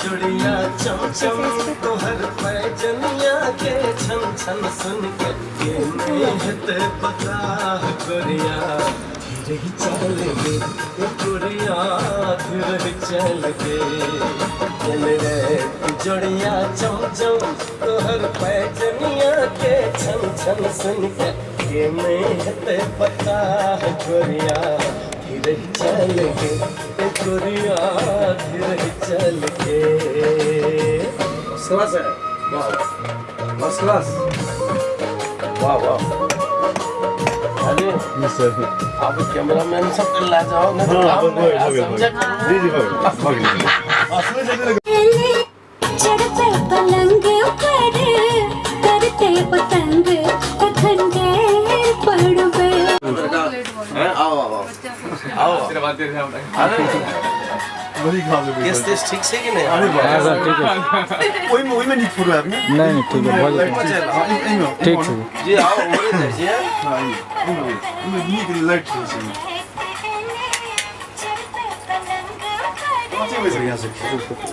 चुड़िया चम चम तोहर पैजनिया के छन छन सुन के के नहीं हेतै पता गोरिया धीरे ही चल गे ए गोरिया धीरे ही चल गे चल रे जोड़िया चम चम तोहर पैजनिया के छन छन सुन के के नहीं हेतै पता गोरिया धीरे ही चल गे ए गोरिया धीरे ही चल गे। फर्स्ट क्लास है, वाह, फर्स्ट क्लास, वाह वाह। अरे जी सर, आप कैमरामैन सब ला जाओ ना तो हाँ, काम बस नहीं हो गया, हो समझे। गया। जी जी, हो गया, हो गया। सुबह जल्दी लग चढ़ते पलंग पर करते पतंग कखन गैर पड़बे। आओ आओ आओ आओ। अरे बड़ी खास हो गई। केस तेस ठीक छै कि नहीं? अरे वाह, हाँ सर, ठीक है। ओहिमे ओहिमे नीक फोटो आयत ने? नहीं नहीं, ठीक है, बहुत लाइट अच्छा। छै। हाँ, एहिमे ठीक छै। जी आओ, उम्हरे जाइ छी। हाँ, एहिमे एहिमे एहिमे नीक लाइट छै। बढ़िया से खींचू फोटो।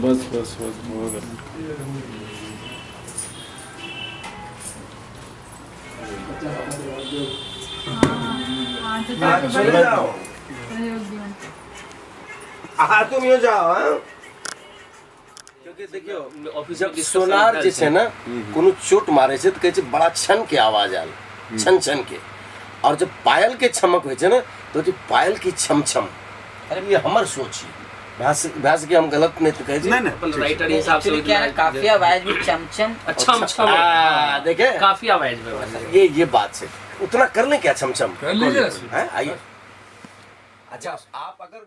बस बस बस, हो गया। चले जाओ, हाँ तुम यो जाओ। हाँ, क्योंकि देखियो ऑफिस जब सोनार जे छै ने कोनो चोट मारे छै तऽ कहै छै बड़ा छन के आवाज आयल, छन छन के। और जब पायल के छमक होइ छै ने तऽ होइ छै पायल की छम छम। अरे ये हमर सोच है, भए सके हम गलत नहीं तो कहै छी। नहीं नहीं, अपन राइटर हिसाब से एक्चुअली क्या है ना, काफी आवाज में चमचम छम छम। आ, देखे काफी आवाज में बस। ये बात छै, उतना कर ले क्या छम छम कर लीजिए। हैं, आइए। अच्छा आप अगर